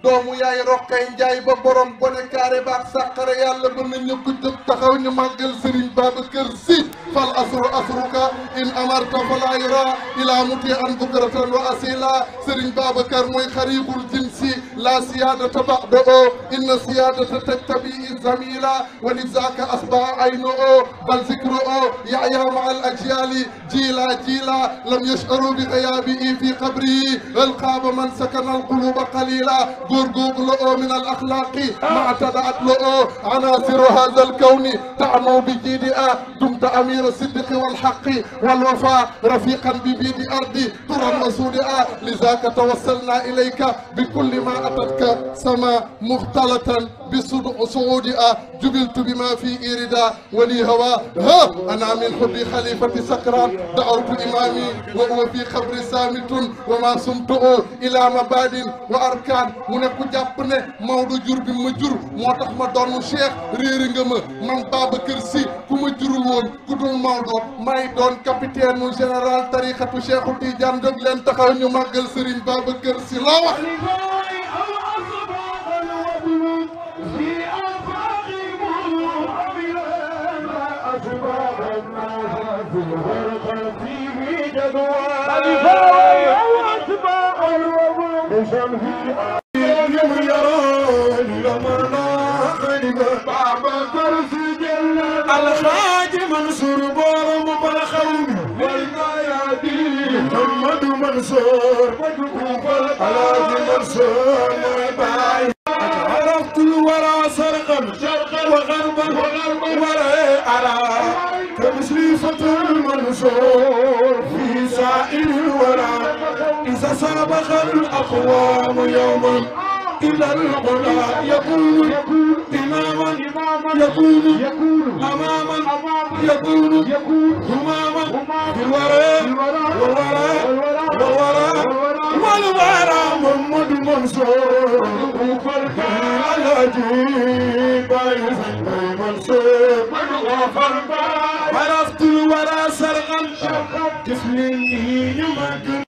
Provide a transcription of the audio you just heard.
doomu yaay Roqay Njaay ba borom bone kaare baak sàqare yàlla mën na ñëpp jóg taxaw ñu màggal Serigne Babacar Sy fal asru asruka in amarta fala yura ila muti an bukratan wa asila Serigne Babacar mooy xaribul jinsi la siyadata ba'da o inna siyadata tajtabi zamila wa lidaka asba aynu o bal zikru o ya'ya ma al ajyali jila jila lam yash'uru bi ghayabi fi qabri alqaba man sakana alquluba qalila غرغوغ من الأخلاق ما اعتدأت له عناصر هذا الكون تعمو بجيدئة دمت أمير الصدق والحق والوفاء رفيقا ببيد أرضي ترى وسودئة لذاك توصلنا إليك بكل ما أتتك سما مختلطا بصعودئة جبلت بما في إيردا ولي هوا ها أنا من حب خليفة سكران دعوت إمامي وهو في قبر سامت وما سمته إلى مباد وأركان mu ne ku jàpp ne Maodo jur bi ma jur moo tax ma doon Cheikh réeri nga ma man Babacar Sy ku ma jurul woon ku dul Maodo may doon capitaine nu général tariqatu Cheikhu Tidiane jóg leen taxaw ñu màggal Serigne Babacar Sy la wax الخاج منصور بورم بالخوم والميادين محمد منصور الحاج منصور باي عرفت الورى شرقا وغربا وراء على كمشرفة المنصور في سائر الورى إذا سابق الأقوام يوما إلى الغلا يكون إماما يكون أماما يكون هماما في الوراء والوراء محمد منصور على جيب منصور عرفت الورى سرقا كفلني يمكن